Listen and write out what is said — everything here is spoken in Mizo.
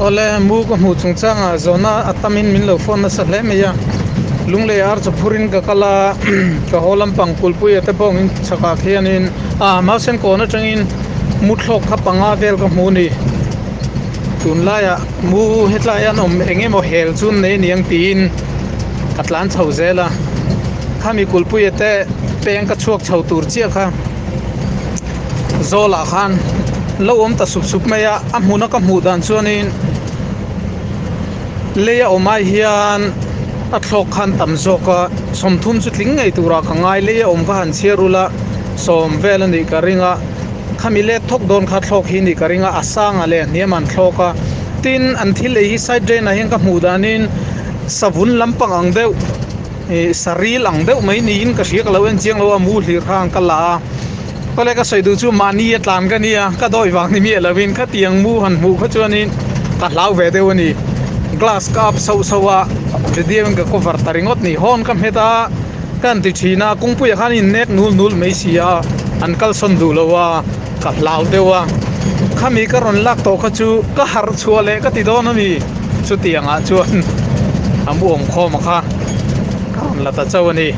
Awle, mu ka hmuh chungchangah zawhna a tamin min lo phone nasa hle mai a, Lunglei ar chu phurin ka kal a, ka haw lampang kulhpuia te bawngin chhakah khianin a Mausen kawn atangin mu thlawk kha panga vel ka hmu a ni. Tunlaiah mu hetlai an awm eng emaw hel chu an nei aniang tiin ka tlan chho zel a, khami kulhpuia te peng ka chhuak chho tur chiah kha. Zawlah khan lo awm ta sup sup mai a, a hmuna ka hmuh dan chuanin lei a awm ai hian a thlawk khan tam zawk a, 30 chu tling ngei turah ka ngai, lei a awm kha han chhiar ula sawm vel a nih ka ring a, khami let thawk dawn kha thlawk hi nih ka ring a, a sangah leh a hniam an thlawk a, tin an thil ei hi side drain ah hian ka hmuh danin savun lampang ang deuh. Ih saril ang deuh mai niin ka hria ka lo en chiang lo a mu hlir kha ang ka la a kawle ka sawi duh chu mahni a tlan ka nia ka dawi vang ni miah lovin khatiang mu han hmuh kha chuanin ka hlau ve deuh a ni glass ka up sauh sauh a video in ka cover ta ringawt ni hawn ka hmet a ka han ti thin a kawngpuiah khan in nek nul nul mai si a an kalsawn duh lo a ka hlau deuh a khami ka rawn lak tawh kha chu ka harh chhuah leh ka ti dawn a ni chutiangah chuan a mu awm khawm a kha ka rawn la ta chauh a ni.